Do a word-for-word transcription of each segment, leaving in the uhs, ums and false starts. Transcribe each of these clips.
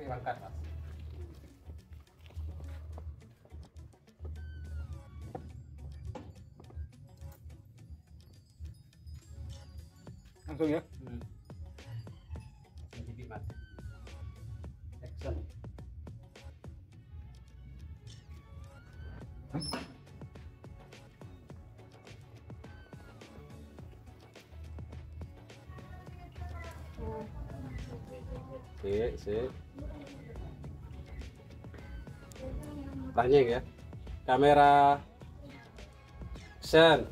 Berangkat, Mas. Langsung ya? Hmm. Jadi, Mas. Action. Sik, sik. Tanya ya. Kamera. Action.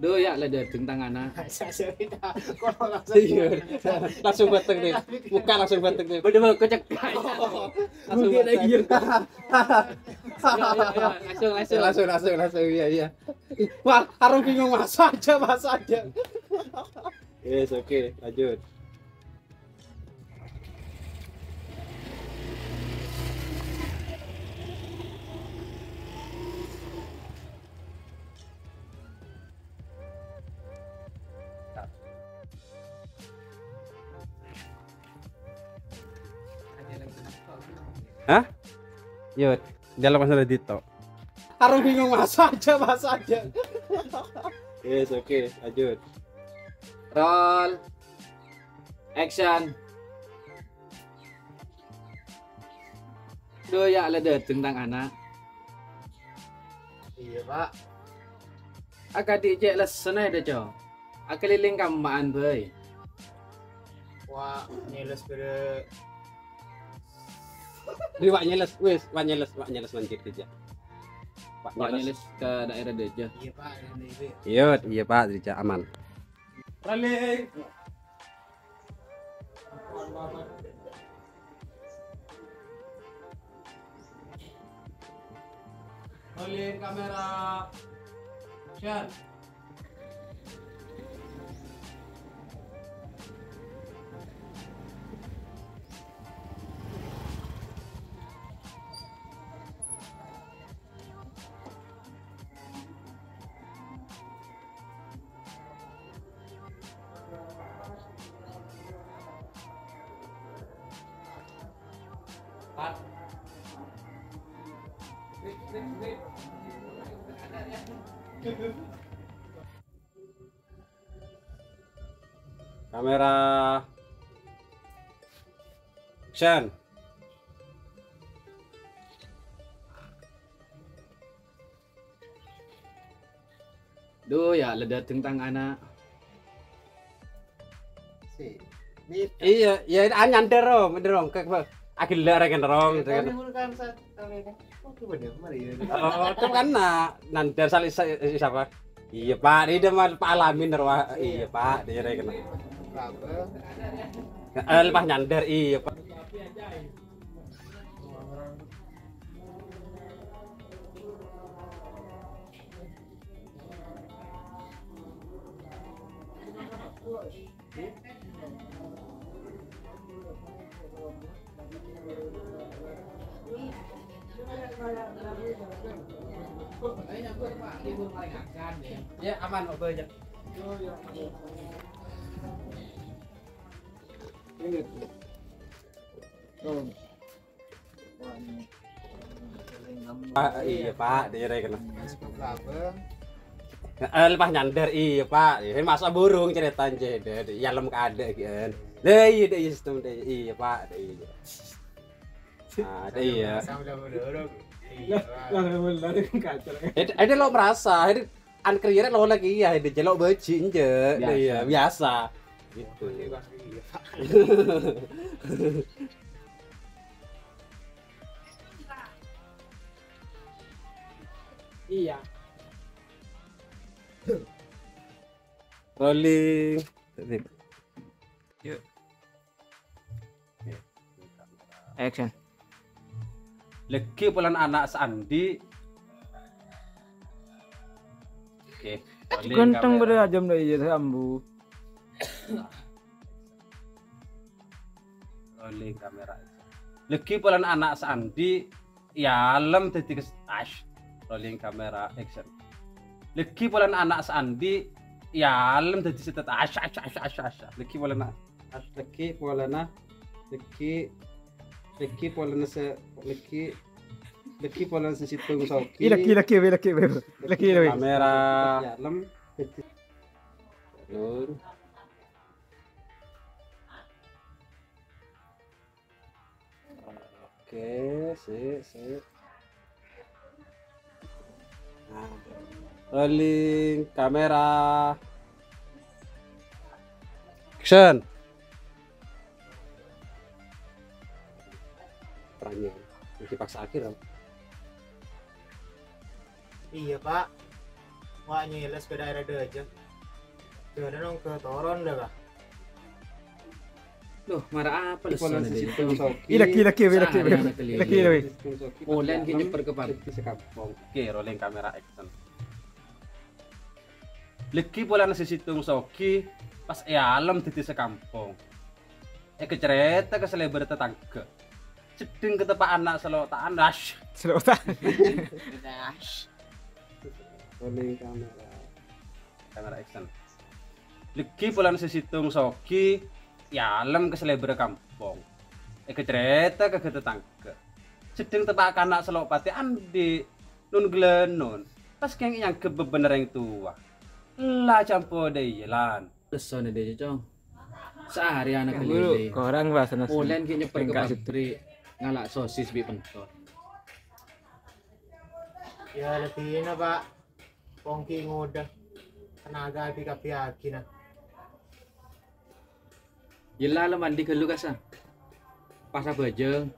Duh, ya, la dâteng tang ana'. Saya cerita. Kok langsung Iya. Langsung bateng nih. Muka langsung bateng nih. Bener, bener, kocak. Langsung Mungkin bateng. Lagi ya. Iya, iya, iya. Langsung, langsung. Langsung, langsung, langsung. Iya, iya. Wah, harus bingung, masuk aja, masuk aja. Yes, oke, lanjut. Hah? Yo, dalam masalah dito. Harus bingung, masuk aja, masuk aja. Yes, oke, lanjut. Roll. Action. Duh, ya, la dâteng tang ana'. Iya, Pak. Akadhi cè' lessona, dâ, Co. Akaliling kamma'an bhâi. Wa' nyèles bârâ. Di wa' nyèles, wis, wa' nyèles, wa' nyèles mancit aja. Wa' Wa' nyèles. Nyèles ka daerah dâjâ. Iya, Pak, yang ini. Iya, iya, Pak, dâjâ aman. Rolling. Rolling kamera. Action. Kamera. Action. Duh, ya, la dâteng tang ana'. Si. Iya, ya, ah, nyander, Rom, nyander, Rom. Ke, ke, agella' rèken, Rom. Ya, gitu kan. Tapi bukan saat kali ini. Oh, itu bener, mari ya. Oh, itu kan na-, nyander sali-, sa-, siapa? Iya, Pak. Ini dia mah Pak Alamin, Rom. Iya, Pak. Dia rèken. Apa? Eh, pas nyander, iya, Pak. Ya, aman, Oba, ya. Ingat. Oh. Ah, iya, Pak, dia rèken. Heeh, lepas nyander, iya, Pak. Ya, masa burung cerita, Cè', dâ, dâ, ya, lem kadek, kan. Lah, iya, dâ, iya, sistem, dâ, iya, Pak, dâ, iya. Ah, dâ, iya. Sama-sama burung. Iya, Pak. Lah, lah, lah, kacau. Ada, ada lo merasa, ada An kèrè lo lagi ya, ini celok bâji, enjâ'. Biasa. Iya, biasa. Gitu. Iya. Rolling. Yuk. Action. Lèghi polana ana' saandi'. Oke. Ganteng pada ajam dah iya, sambu. Rolling kamera. Lèghi polana ana' saandi', yalem dâddhi kes-, ash. Rolling kamera, action. Lèghi polana ana' saandi', Iyâ, alem dhâddhi sè tet-, asya, asya, asya, asya, asya. Lèghi polana. Lèghi polana. Lèghi, lèghi polana sè, lèghi, lèghi polana sè sèttong sogi. Ih, lèghi, lèghi, wè, lèghi, wè. Lèghi, wè. Kamera. Iyâ, alem dhâddhi. Turun. Oke, sip, sip. Nah, rolling, kamera. Action. Perannya. Dipaksa akhir, loh. Iyâ, Pak. Wa' nyèlès ka daerah Dâjâ. Jhâlân ongghâ toron, lho, Pak. Loh, mara apa lessona dhâjâ? Ih, lèghi, lèghi, wè, lèghi, wè. Sehari anak keliling. Lèghi, wè. Polana ghi' nyèpper ka pabrik. Oke, rolling kamera action. Lèghi polana sè sèttong sogi, pas è alem dhâddhi sakampong. Èkacarèta ka salèbârrâ tatangghâ. Seddheng ka teppa'na sè lo' ta'an, ash. Sè lo' ta'an. Ash. Rolling kamera. Kamera action. Lèghi polana sè sèttong sogi, è alem ka salèbârrâ kampong. Èkacarèta ka ghâ-, tatangghâ. Seddheng teppa' kana' sè lo' patè andi', non-ghâlânon. Pas kèng èangghep bhâbhâna rèng towa. Ella campo dâ' iyâ, Lan. Lessona dhâjâ, Cong. Sehari anak keliling. Korang bahasana. Polana ghi' nyèpper ka pabrik, ngala' sosis bi' pentol. Iyâ, lebina, Pak. Pongki ngodâ. Tenaga abi kabbhi aghina. Yella lo mandi ghâllu, kasa. Pas abhâjâng,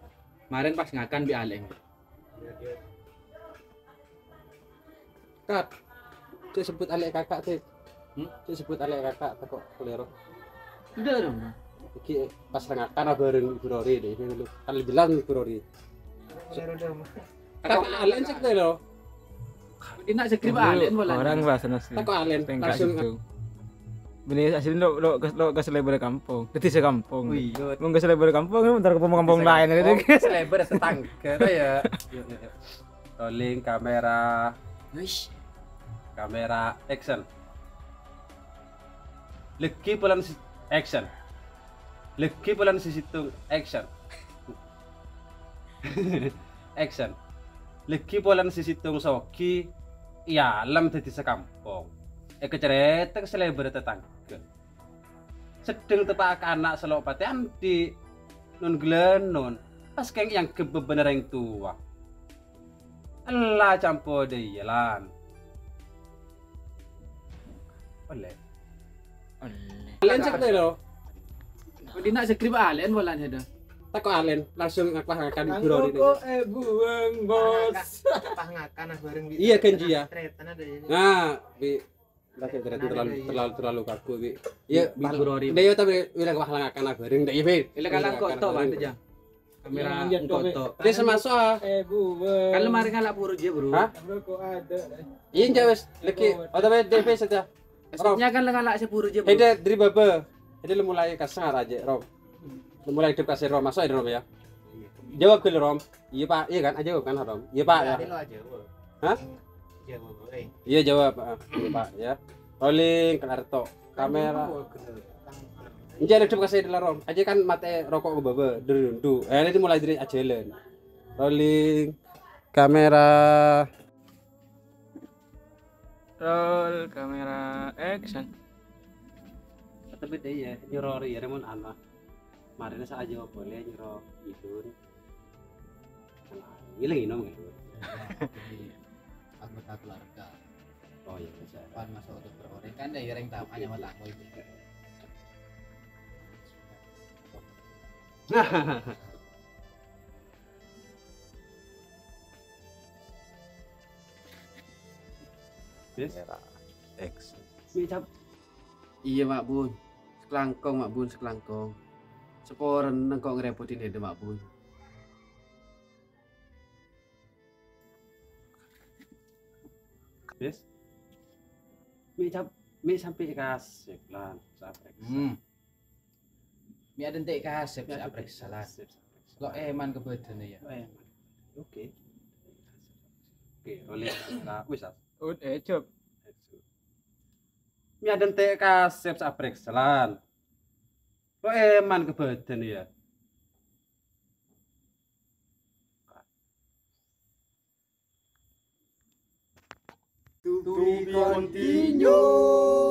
marèn pas ngakan bi' alè'èng. Kat, cè' sebbhut alè' kaka', Tit. Hmm? Cè' sebbhut alè' kaka', tako' kalèro. Enggak dong. Iki pas ngakan abhâreng Ibu Rori deh, ini dulu. Kan jelas Ibu Rori. Kalèro dong. Tako' alè'èng sè kalèro. Ina sè grip alè'èng polana. Orang bahasana sih. Tako' alè'èng, langsung. Bini asli lo, lo, lo ke selebar kampung. Dadi sekampung. Oh, iya. Mung ke selebar kampung, bentar ke kampung lain. Oh, selebar tetangga, ya. Yuk, yuk, yuk. Rolling kamera. Wish. Kamera action. Lèghi polana sè-, action. Lèghi polana sè sèttong, action. Action. Lèghi polana sè sèttong sogi, è alem dadi sakampong. Èkacarèta ka selebar tetangga. Seddheng teppa' kana' sè lo' patè andi', non-ghâlânon, pas kèng èangghep bhâbhâna rèng towa. Ella campo dâ' iyâ, Lan. Ollè. Ollè. Alè'èng sè kalèro. Dina sè grip alè'èng polana sèdhâ. Tako' alè'èng, langsung aku akan Ibu Rori. Kok, eh, buang, Bos. Pas ngakan bareng. Iya, kan, Ji, ya. Nah, bi Lagi terlalu, terlalu, terlalu kaku, Bi. Iya, Bi, Pak. Ibu Rori. Ndak, iya, tapi bilang wah, ngakan bareng, ndak, iya, Bi. Ile kalang koto, Pak, aja. Kamera koto. Dia semasuk, ah. Eh, Bu. Kan lemari ngala' puru je, Bro. Hah? Iya, ndak, wes. Lagi, otomatis D P saja. Maksudnya kan ngala' sepuru je, Bro. Hede dari baba. Hede lu mulai kasar aja, Rom. Lu mulai hidup kasar, Rom. Masuk aja, Rom, ya. Jawab dulu, Rom. Iya, Pak. Iya kan? Aja kan, Rom? Iya, Pak, ya. Hah? Iya, jawab, heeh. Iya, Pak, ya. Rolling, kelar tok. Kamera. Enjak hidup kasih dulu, Rom. Aja kan mate rokok ke bawah, dulu. Eh, ini mulai dari ajalan. Rolling. Kamera. Roll, kamera, action. Tapi deh ya, nyerori ya, Remon ana. Marine sa aja boleh nyero idun. Ngiling inom gitu. Iya. Anggota keluarga. Oh iya, bisa. Pan masuk untuk berorek kan deh, yang tamu hanya mata aku itu. Wis? Kamera X. Iya, Mak Bun. Sekelangkong, Mak Bun, sekelangkong. Seporen nengko ngerepotin ede, Mak Bun. Wis? Mi cap, mi sampai kasep lan, saprek. Hmm. Mi ada ntek kasep, saprek salat. Lo eman ke badannya ya. Lo eman. Oke. Oke, oleh. Nah, wis, ah. Ut, eh, Cep. Mè' adântè' kasèp sè aprèksalan. Lo' èman ka bâdân, yâ. To be continue.